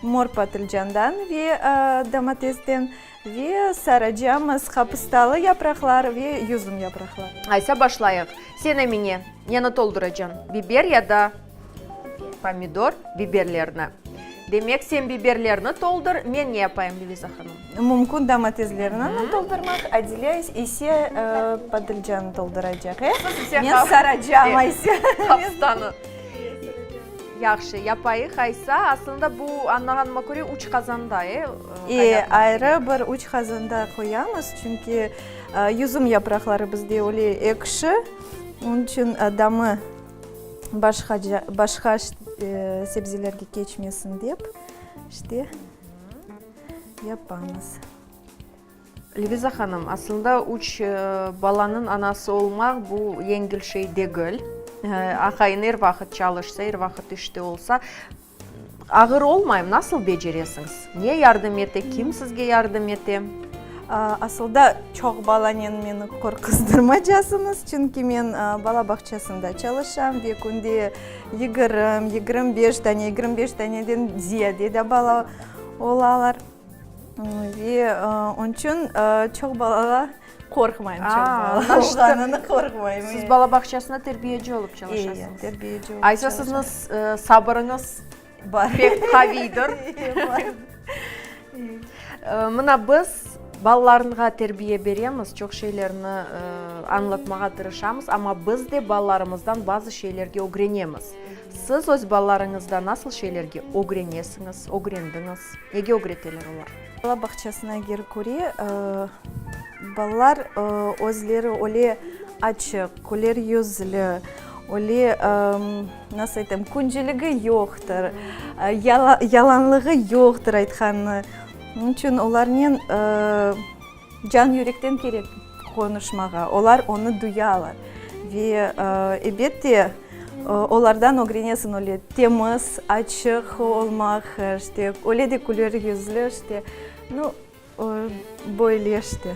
mor patılcandan ve domatesden. Ve saracamız qapıstalı yapraqlar ve yüzüm yapraqları. Aysa başlayıq. Sen Emine, neni tolduracañ, biber ya da pomidor? Biberlerni. Demek, sen biberlerni toldur, men ne yapayım, Leviza hanım? Mümkün domateslerni toldurmaq, Adile ise patılcanı tolduracaq, e? Men saracam, Aysa. Qapıstanı. Yahşı, yapayıq, aysa. Aslında bu, añlağanıma köre, üç qazanda, e? E, ayrı bir üç qazanda qoyamız, çünki yüzüm yapraqları bizde öyle ekşi, onıñ içün damı başqaca, başqa sebzelerge keçmesin dep, işte, yapamız. Leviza hanım, aslında üç balanıñ anası olmaq bu yengil şey degil. Aqayıñ er vaqıt çalışsa, er vaqıt işte olsa, ağır olmaymı? Nasıl beceresiñiz? Ne yardım ete, kim sizge yardım ete? Asılda çoq balanen meni qorquzdırmacasıñız, çünki men bala bağçasında çalışam ve künde 20, 25 tane, 25 taneden ziyade de bala olalar. Ve onıñ içün çoq balağa qorqmayım, çoq bala olğanını qorqmayım. Siz bala bağçasında terbiyeci olıp çalışasıñız. Eee, terbiyeci olıp Aysa çalışam. siziñ sabırıñız pek qaviydir. Bar. Mına biz balalarınğa terbiye beremiz, çoq şeylerni añlatmağa tırışamız, amma biz de balalarımızdan bazı şeylerge ögrenemiz. Siz öz balalarıñızdan nasıl şeylerge ögrenesiñiz, ögrendiñiz? Nege ögreteler olar? Bala bağçasına köre, balalar özleri öyle açıq, küler yüzlü, öyle, nasıl aytam, küncüligi yoqtır, yalanlığı yoqtır aytqanı. Onıñ içün olarnen can yürekten kerek qonuşmağa, olar onı duyalar. Ve, ebette, olardan ögrenesiñ öyle temiz, açıq olmaq, işte, öyle de küler yüzlü, işte, nu, böyle, işte.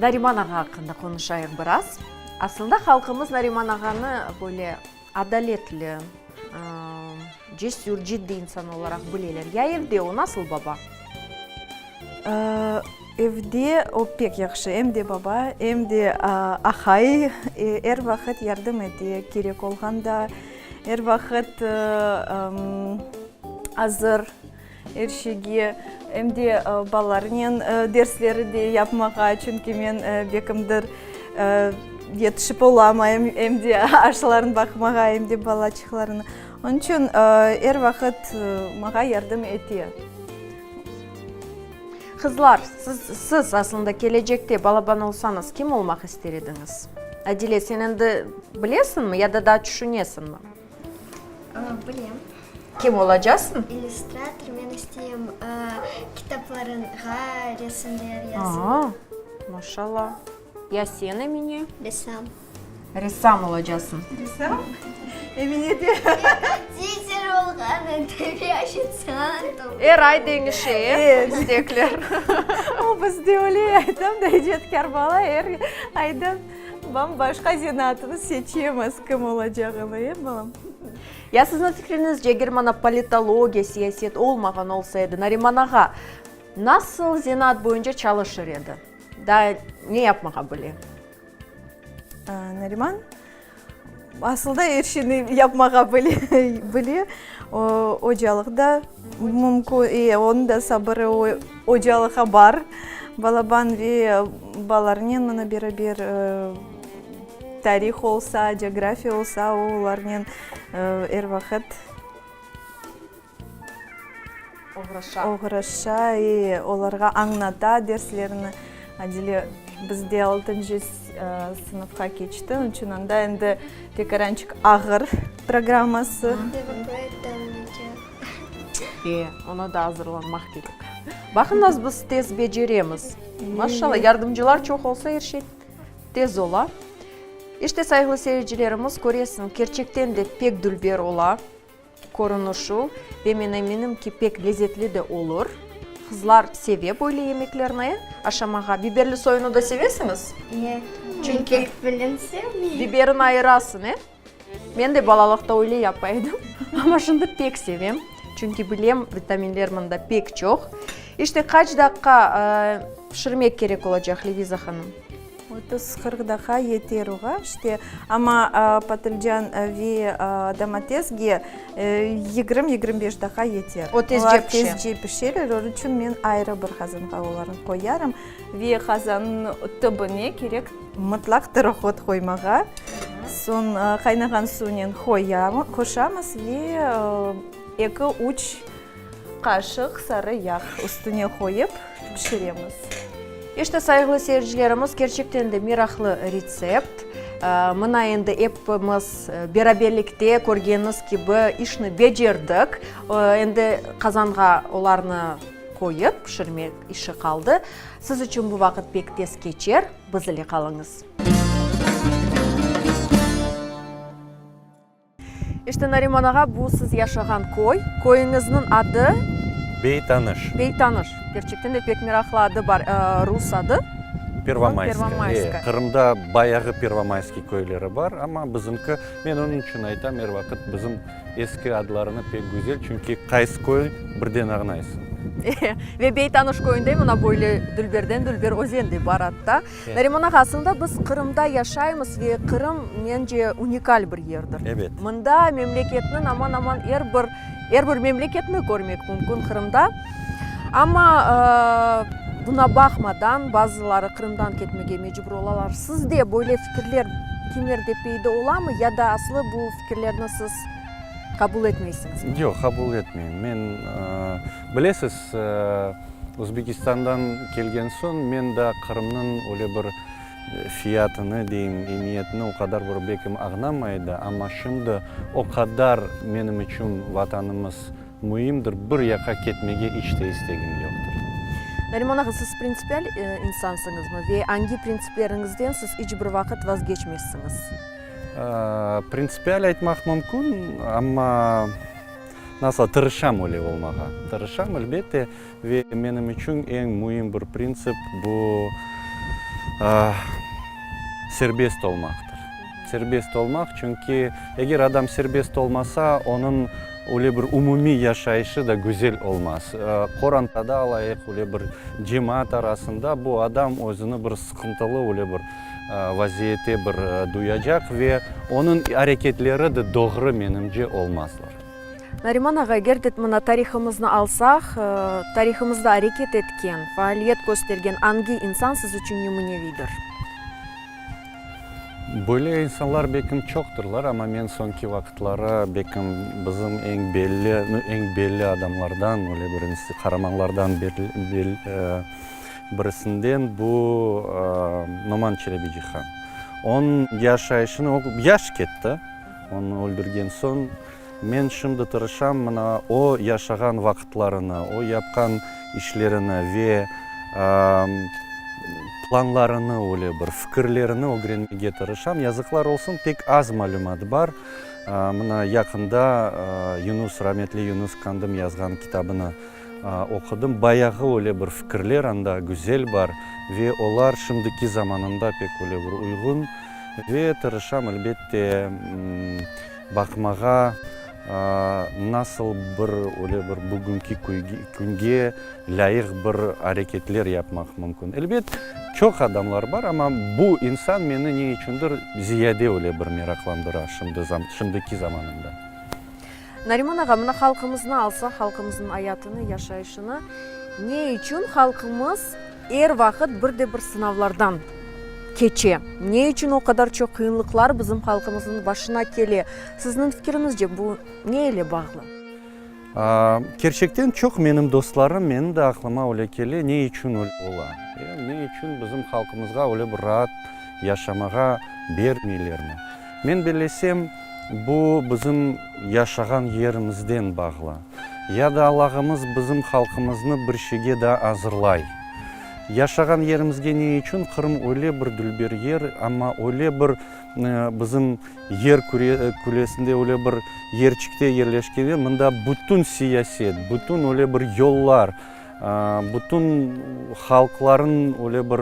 Nariman ağa aqqında qonuşayıq biraz. Aslında halqımız Nariman ağanı böyle adaletli, cesür, ciddiy insan olaraq bileler. Ya evde o nasıl baba? Evde o pek yahşı, em de baba, em de ahay, er vaqıt yardım ete, kerek olğanda, er vaqıt azır er şeyge, em de balalarnen dersleri de yapmağa, çünki men bekimdir yetişip olamayım, em de aşlarını baqmağa, em de balaçıqlarını. Onıñ içün er vaqıt maña yardım ete. Qızlar, siz, siz aslında kelecekte balaban olsañız, kim olmaq ister ediñiz? Adile, sen endi bilesiñmi ya da daa tüşünesiñmi? Bilem. Kim olacasıñ? İllüstrator. Men isteyim kitaplarınğa resimler yazıp. Aa, maşallah. Ya sen, Emine? Ressam. Ressam olacasıñ. Ressam? Emine de. Konditer olğan edim, ya ofitsiant olğan. Er ay deñişe, e, istekler. O, bizde öyle, aytam da, icatkâr bala er aydan bam-başqa zenaatını seçemiz, kim olacağını, e, balam? Ya siziñ fikriñizce, eger mana politologiya, siyaset olmağan olsa edi, Nariman ağa nasıl zenaat boyunca çalışır edi? Daa ne yapmağa bile? Nariman asılda er şeyni yapmağa bile. Ocalıq da mümkün, onıñ da sabırı ocalıqqa bar. Balaban ve balalarnen mına beraber tarih olsa, cografiya olsa, o olarnen er vaqıt Oğraşa. Oğraşa, e, olarğa añlata derslerini. Adile bizde altıncı sınıfqa keçti, onıñ içün anda endi tekarançıq ağır programması. PowerPoint da olacaq. E, ona da azırlanmaq kerek. Baqıñız, biz tez beceremiz. Maşallah, yardımcılar çoq olsa, er şey tez ola. İşte, sayğılı seyircilerimiz, köresiñ, kerçekten de pek dülber ola. Körünişi ve men eminim ki, pek lezetli de olur. Qızlar seve böyle yemeklerni aşamağa. Biberli soyunı da sevesiñiz? Ye, çünki pek sevmeyim. Biberini ayırasıñ, e? Men de balalıqta öyle yapa edim, amma şimdi pek sevem, çünki bilem, vitaminler mında pek çoq. İşte, qaç daqqa pişirmek kerek olacaq, Leviza hanım? 30-40 daqqa yeter oğa, işte, amma patılcan ve domatesge 20-25 daqqa yeter. O tezce Olar pişe. tezce pişeler, onıñ içün men ayrı bir qazanğa olarnı qoyarım ve qazannıñ tübüne kerek mıtlaq tırıqot qoymağa. Soñ qaynağan suvnen qoşamız ve eki-üç Qaşıq sarı yağ üstüne qoyıp pişiremiz. İşte, sayğılı seyircilerimiz, kerçekten de meraqlı retsept. Mına endi epimiz beraberlikte, körgeniñiz kibi, işni becerdik. Endi qazanğa olarnı qoyıp pişirmek işi qaldı. Siz içün bu vaqıt pek tez keçer, biz ile qalıñız. İşte, Nariman ağa, bu siz yaşağan köy. Köyüñizniñ adı? Beytanış. Beytanış. Kerçekten de pek meraqlı adı bar, rus adı. Pervomayskaya. Pervomayskaya. Qırımda bayağı Pervomayskiy köyleri bar, amma bizimki, men onıñ içün aytam er vaqıt, bizim eski adlarını pek güzel, çünki qaysı köy birden añlaysıñ. Ve Beytanış köyünde mına böyle dülberden dülber özen de bar atta. Nariman ağa, aslında biz Qırımda yaşaymız ve Qırım, mence, unikal bir yerdir. Ebet. Mında memleketniñ aman-aman er bir, er bir memleketni körmek mümkün Qırımda. Amma buna baqmadan, bazıları Qırımdan ketmege mecbur olalar. Sizde böyle fikirler kimerde peyda olamı ya da aslı bu fikirlerni siz qabul etmeysiñizmi? Yoq, qabul etmeyim. Men, bilesiz, Özbekistandan kelgen soñ men daa Qırımnıñ öyle bir fiyatını, deyim, emiyetini o qadar bir bekim añlamay edi, amma şimdi o qadar menim içün Vatanımız müimdir, bir yaqa ketmege iç te istegim yoqtır. Nariman ağa, siz printsipial insansıñızmı ve angi printsipleriñizden siz iç bir vaqıt vazgeçmezsiñiz? Printsipial aytmaq mümkün, amma nasıl, tırışam öyle olmağa. Tırışam, elbette, ve menim içün eñ müim bir printsip bu, serbest olmaqtır. Serbest olmaq, çünki eger adam serbest olmasa, onıñ öyle bir umumiy yaşayışı da güzel olmaz. Qorantada alayıq, öyle bir cemaat arasında bu adam özüni bir sıqıntılı öyle bir vaziyette bir duyacaq ve onıñ areketleri de doğru, menimce, olmazlar. Nariman ağa, eger de mına tarihımıznı alsaq, tarihımızda areket etken, faaliyet köstergen angi insan siz içün nümüneviydir? Böyle insanlar bekim çoqtırlar, amma men soñki vaqıtları bekim bizim eñ belli, eñ belli adamlardan, öyle bir qaramanlardan birisinden bu Noman Çelebicihan. Onıñ yaşayışını, o yaş ketti, onı öldürgen soñ, men şimdi tırışam mına o yaşağan vaqıtlarını, o yapqan işlerini ve planlarını öyle bir, fikirlerini ögrenmege tırışam. Yazıqlar olsun, pek az malümat bar. Mına yaqında Yunus, rametli Yunus Qandım yazğan kitabını oqudım. Bayağı öyle bir fikirler anda güzel bar ve olar şimdiki zamanında pek öyle bir uyğun. Ve tırışam, elbette, baqmağa, nasıl bir öyle bir bugünki künge lâyıq bir areketler yapmaq mümkün. Elbet, çoq adamlar bar, amma bu insan meni ne içündir ziyade öyle bir meraqlandıra şimdiki zamanında. Nariman ağa, mına halqımıznı alsaq, halqımıznıñ ayatını, yaşayışını, ne içün halqımız er vaqıt bir de bir sınavlardan keçe? Ne içün o qadar çoq qıyınlıqlar bizim halqımıznıñ başına kele? Sizniñ fikiriñizce, bu ne ile bağlı? Kerçekten çoq menim dostlarım, menim de aqlıma öyle kele, ne içün öyle ola? Ne içün bizim halqımızğa öyle bir raat yaşamağa bermeylermi? Men bellesem, bu bizim yaşağan yerimizden bağlı. Ya da Allahımız bizim halqımıznı bir şeyge daa azırlay. Yaşağan yerimizge ne içün? Qırım öyle bir dülber yer, amma öyle bir bizim yer küresinde öyle bir yerçikte yerleşken, mında bütün siyaset, bütün öyle bir yollar, Bütün halqlarnıñ öyle bir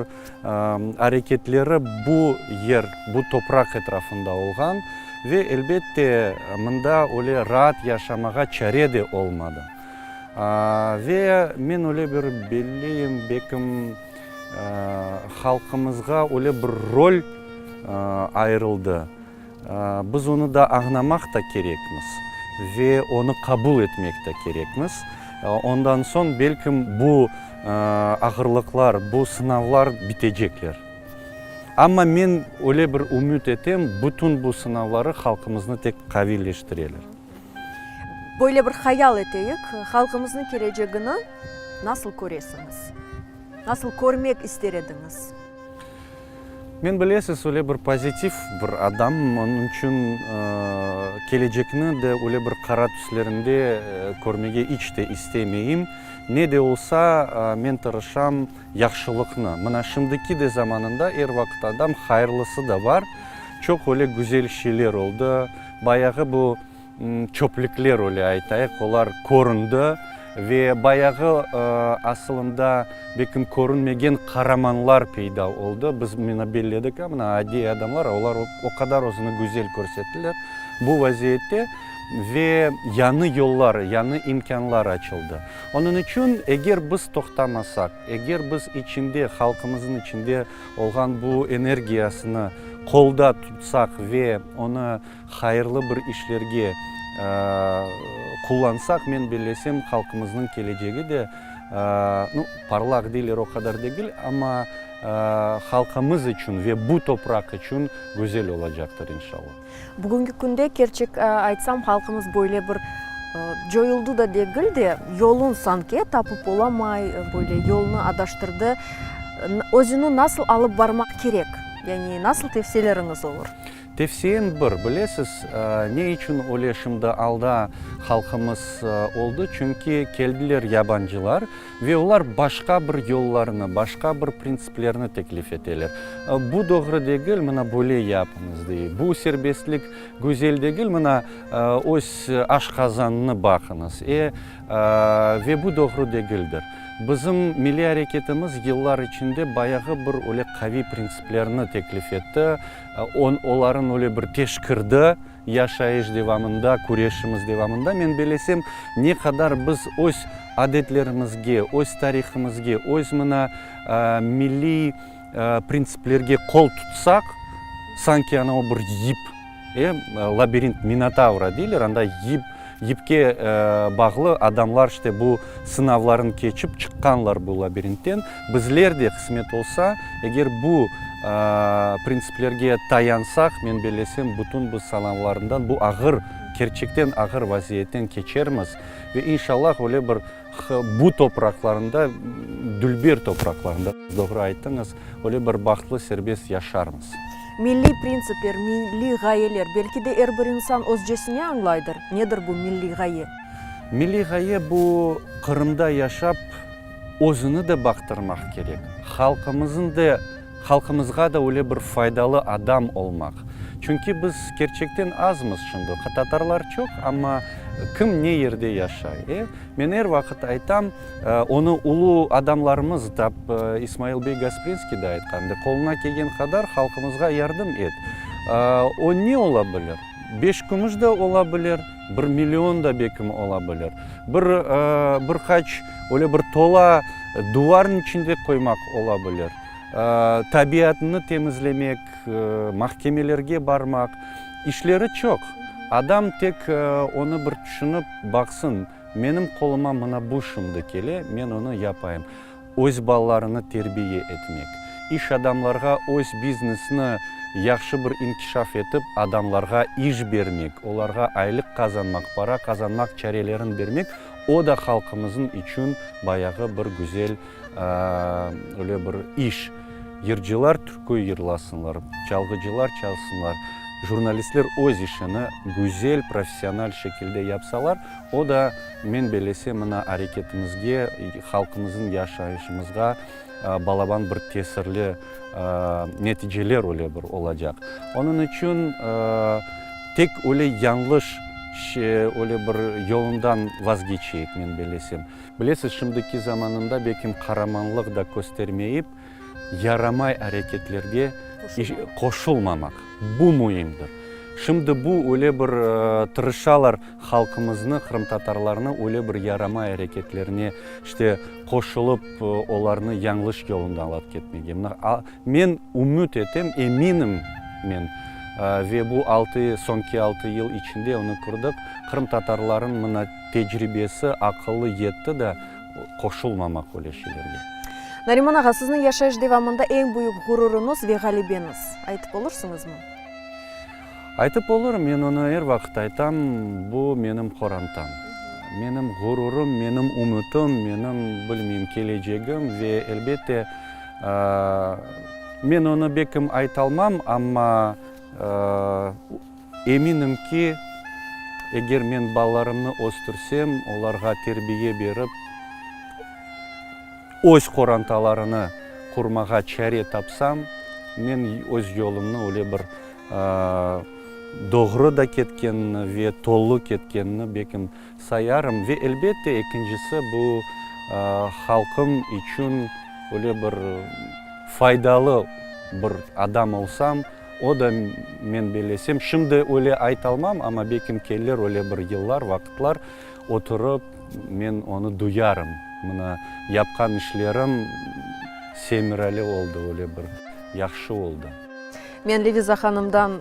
areketleri bu yer, bu topraq etrafında olğan ve, elbette, mında öyle raat yaşamağa çare de olmadı. Ve men öyle bir belleyim, bekim, halqımızğa öyle bir rol ayırıldı. Biz onı da añlamaq da kerekmiz ve onı qabul etmek de kerekmiz. Ondan soñ, belkim, bu ağırlıqlar, bu sınavlar bitecekler. Amma men öyle bir ümüt etem, bütün bu sınavları halqımıznı tek qaviyleştireler. Böyle bir hayal eteyik, halqımıznıñ kelecegini nasıl köresiñiz? Nasıl körmek ister ediñiz? Men, bilesiz, öyle bir pozitiv bir adamım, onıñ içün kelecekni de öyle bir qara tüslerinde körmege iç te istemeyim. Ne de olsa, men tırışam yahşılıqnı. Mına şimdiki de zamanında er vaqıt adam hayırlısı da bar. Çoq öyle güzel şeyler oldı. Bayağı bu çöplükler, öyle aytayıq, olar köründi. Ve bayağı asılında belkim körünmegen qaramanlar peyda oldı. Biz mına belledik, a, mına adiy adamlar, a olar o qadar özüni güzel körsettiler bu vaziyette ve yañı yollar, yañı imkânlar açıldı. Onıñ içün eger biz toqtamasaq, eger biz içinde, halqımıznıñ içinde olğan bu energiyasını qolda tutsaq ve onı hayırlı bir işlerge qullansaq, men bellesem, halqımıznıñ kelecegi de, nu, parlaq deyler, o qadar degil, amma halqımız içün ve bu topraq içün güzel olacaqtır, inşallah. Bugünki künde, kerçek aytsam, halqımız böyle bir coyuldı da degil de, yolun sanki tapıp olamay, böyle yolnı adaştırdı. Özüni nasıl alıp barmaq kerek? Yani nasıl tevsiyeleriñiz olur? Tevsiyem bir, bilesiz, ne içün öyle şimdi alda halqımız oldı, çünki keldiler yabancılar ve olar başqa bir yollarnı, başqa bir printsiplerni teklif eteler. Bu doğru degil, mına böyle yapıñız, dey. Bu serbestlik güzel degil, mına öz aşqazannı baqıñız. E, ve bu doğru degildir. Bizim milliy areketimiz yıllar içinde bayağı bir öyle qaviy printsiplerni teklif etti. Oların öyle bir teşkirdi yaşayış devamında, küreşimiz devamında, men belesem, ne qadar biz öz adetlerimizge, öz tarihimizge, öz mına milliy printsiplerge qol tutsaq, sanki ana o bir yip, e, labirint Minotavra deyler, anda yip, yipke bağlı adamlar işte bu sınavların keçip çıqqanlar bu labirintten. Bizler de, qısmet olsa, eger bu printsiplerge tayansaq, men bellesem, bütün bu sınavlarından, bu ağır, kerçekten ağır vaziyetten keçermiz ve inşallah öyle bir bu topraqlarında, dülber topraqlarında, doğru ayttıñız, öyle bir bahtlı, serbest yaşarmız. Milliy printsipler, milliy ğayeler, belki de er bir insan özcesine añlaydır, nedir bu milliy ğaye? Milliy ğaye bu, Qırımda yaşap, özüni de baqtırmaq kerek, halqımızın de, halqımızğa da öyle bir faydalı adam olmaq. Çünki biz kerçekten azmız şimdi, tatarlar çoq, amma kim ne yerde yaşay, e? Men er vaqıt aytam, onı ulu adamlarımız, tap İsmail bey Gasprinskiy de aytqandı, qoluna kelgen qadar halqımızğa yardım et. O ne ola bilir? Beş kümüş de ola bilir, bir million da bekim ola bilir. Bir, bir qaç öyle bir tola duvarnıñ içinde qoymaq ola bilir. Tabiatnı temizlemek, mahkemelerge barmaq, işleri çoq. Adam tek onı bir tüşünip baqsın, menim qoluma mına bu şimdi kele, men onı yapayım. Öz balalarını terbiye etmek, iş adamlarğa öz biznesni yahşı bir inkişaf etip, adamlarğa iş bermek, olarğa aylıq qazanmaq, para qazanmaq çarelerin bermek, o da halqımızın içün bayağı bir güzel öyle bir iş. Yırcılar türkü yırlasınlar, çalğıcılar çalsınlar, jurnalistler öz işini güzel, professional şekilde yapsalar, o da, men bellesem, mına areketimizge, halqımızın yaşayışımızğa balaban bir tesirli neticeler öyle bir olacaq. Onıñ içün tek öyle yañlış öyle bir yolundan vazgeçeyik, men bellesem. Bilesiz, şimdiki zamanında belkim qaramanlıq da köstermeyip, yaramay areketlerge qoşulmamaq, bu müimdir. Şimdi bu öyle bir tırışalar halqımıznı, qırımtatarlarnı öyle bir yaramay areketlerine işte qoşulıp, olarnı yañlış yolundan alıp ketmege. Mına, men ümüt etem, eminim men, ve bu altı, soñki altı yıl içinde onı kördik, qırımtatarların mına tecribesi, aqılı yetti da qoşulmamaq öyle şeylerge. Nariman ağa, sizniñ yaşayış devamında eñ büyük ğururıñız ve ğalebeñiz, aytıp olursıñızmı? Aytıp olurım, men onı er vaqıt aytam, bu menim qorantam. Menim ğururım, menim ümütim, menim, bilmeyim, kelecegim ve, elbette, men onı bekim aytalmam, amma eminim ki, eger men balalarımnı östürsem, olarğa terbiye berip, öz qorantalarını qurmağa çare tapsam, men öz yolumnı öyle bir. doğru da ketkenini ve tolu ketkenini bekim sayarım. Ve elbette ekincisi bu halqım içün öyle bir faydalı bir adam olsam, o da men bellesem, şimdi öyle aytalmam, amma bekim kelir öyle bir yıllar, vaqıtlar, oturıp men onı duyarım, mına yapqan işlerim semereli oldı, öyle bir yahşı oldı. Men Leviza hanımdan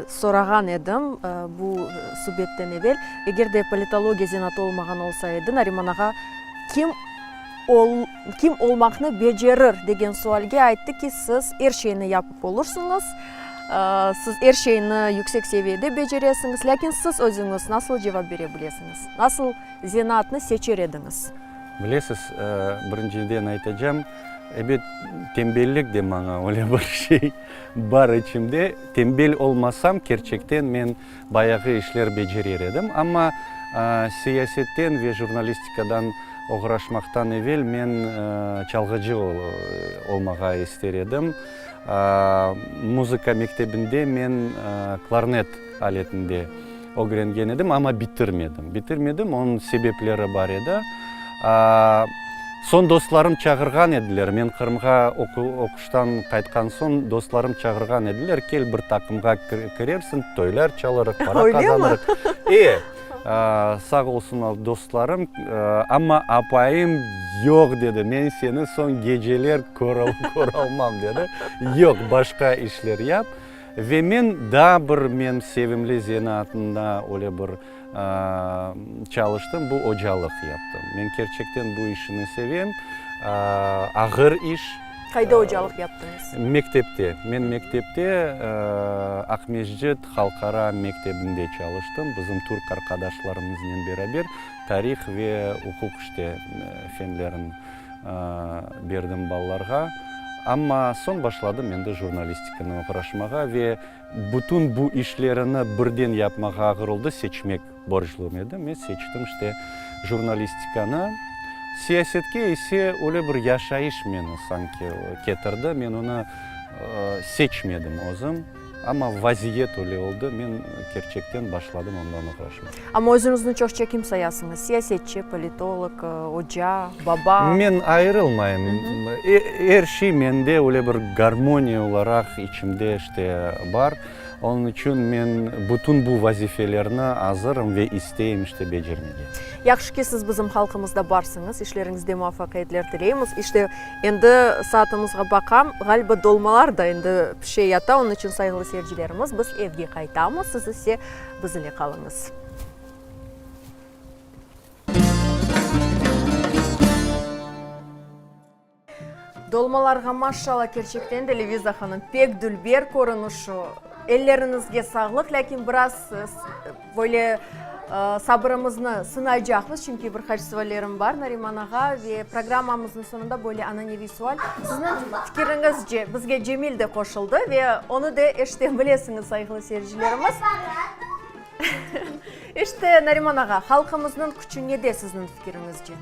sorağan edim bu subetten evel, eger de politologiya zenaatı olmağan olsa edi, Nariman ağa kim kim olmaqnı becerir degen sualge ayttı ki, siz er şeyni yapıp olursıñız, siz er şeyni yüksek seviyede beceresiñiz, lâkin siz özüñiz nasıl cevap bere bilesiñiz, nasıl zenaatnı seçer ediñiz? Bilesiz, birinciden aytacam, ebet, tembellik de maña öyle bir şey bar içimde. Tembel olmasam, kerçekten men bayağı işler becerer edim. Amma siyasetten ve jurnalistikadan oğraşmaqtan evel men çalğıcı olmağa ister edim. Muzıka mektebinde men klarnet aletinde ögrengen edim, amma bitirmedim. Bitirmedim, onıñ sebepleri bar edi. Soñ dostlarım çağırğan ediler, men Qırımğa oquştan qaytqan soñ dostlarım çağırğan ediler, kel bir taqımğa kirersiñ, toylar çalarıq, para qazanırıq. E, sağ olsun dostlarım, amma apayım yoq dedi, men seni soñ geceler köralmam dedi, yoq, başqa işler yap. Ve men daa bir men sevimli zenaatımda öyle bir çalıştım, bu ocalıq yaptım. Men kerçekten bu işini sevem. Ağır iş. Qayda ocalıq yaptıñız? Mektepte. Men mektepte, Aqmescit halqara mektebinde çalıştım. Bizim türk arqadaşlarımıznen beraber tarih ve uquq işte fenlerin berdim balalarğa. Amma soñ başladım endi jurnalistikanı oğraşmağa ve bütün bu işlerini birden yapmağa ağır oldı, seçmek borclum edi. Men seçtim işte jurnalistikanı. Siyasetke ise öyle bir yaşayış meni sanki ketirdi, men onı seçmedim özüm. Amma vaziyet öyle oldı, men kerçekten başladım ondan oğraşmağa. Amma özüñizni çoqça kim sayasıñız, siyasetçi, politolog, oca, baba? Men ayırılmayım. Er şey mende öyle bir garmoniya olaraq içimde işte bar. Onıñ içün men bütün bu vazifelerni azırım ve isteyim işte becermege. Yahşı ki, siz bizim halqımızda barsıñız. İşleriñizde muvafaqiyetler tileymiz. İşte, Endi saatımızğa baqam, ğaliba dolmalar da endi pişe yata, onıñ içün, sayğılı seyircilerimiz, biz evge qaytamız, siz ise biz ile qalıñız. Dolmalarğa maşşalla, kerçekten de, Leviza hanım, pek dülber körünüşü. Elleriñizge sağlıq, lâkin biraz böyle sabırımıznı sınaycaqmız, çünki bir qaç suallerim bar Nariman ağa, ve programmamıznıñ soñunda böyle ananeviy sual. Sizniñ fikiriñizce, bizge Cemil de qoşuldı ve onı da eşite bilesiñiz, sayğılı seyircilerimiz. İşte, Nariman ağa, halqımıznıñ küçü nede sizniñ fikiriñizce?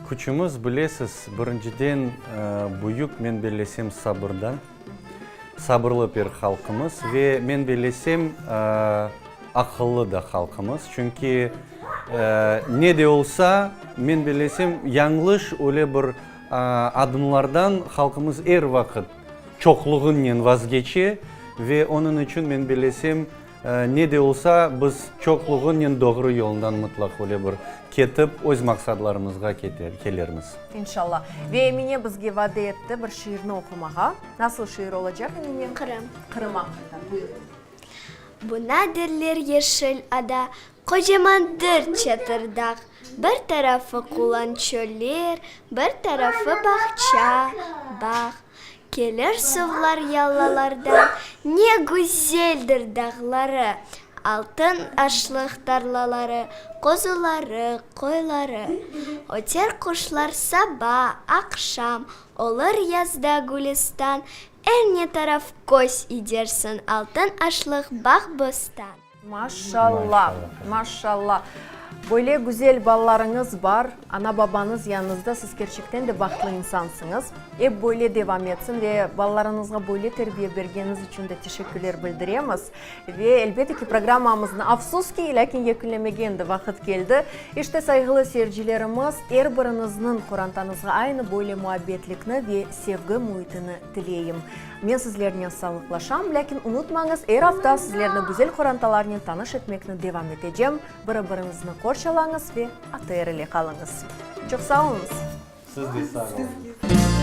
Küçümiz, bilesiz, birinciden, büyük, men bellesem, sabırda. Sabırlı bir halqımız ve, men bellesem, aqıllı da halqımız. Çünki, ne de olsa, men bellesem, yañlış öyle bir adımlardan halqımız er vaqıt çoqluğınen vazgeçe ve onıñ içün, men bellesem, Ne de olsa, biz çoqluğınen doğru yolundan mıtlaq öyle bir ketip, öz maqsadlarımızğa kelermiz. İnşalla. Ve Emine bizge vade etti bir şiirni oqumağa. Nasıl şiir olacaq, Emine? Qırım. Qırım aqqında. Buyur. Buna derler yeşil ada, Qocamandır Çatırdağ. Bir tarafı qulan çöller, Bir tarafı bağça, bağ. Kelir suvlar yalılardan, Ne güzeldir dağları, Altın aşlıq tarlaları, Qozuları, qoyları. Öter quşlar saba, aqşam, Olur yazda gülistan, Er ne taraf köz idersiñ, Altın aşlıq bağ-bostan. Maşalla, maşalla. Böyle güzel balalarıñız bar, ana-babañız yanıñızda, siz kerçekten de bahtlı insansıñız. Ep böyle devam etsin ve balalarıñızğa böyle terbiye bergeniñiz içün de teşekkürler bildiremiz. Ve, elbette ki, programmamıznı, afsus ki, lâkin yekünlemege endi vaqıt keldi. İşte, sayğılı seyircilerimiz, er biriñizniñ qorantañızğa aynı böyle muabbetlikni ve sevgi müitini tileyim. Men sizlernen sağlıqlaşam, lâkin unutmañız, er afta sizlerni güzel qorantalarnen tanış etmekni devam etecem. Biri-biriñizni qorçalañız ve ATR ile qalıñız. Çoq sağ oluñız! Siz de sağ oluñız.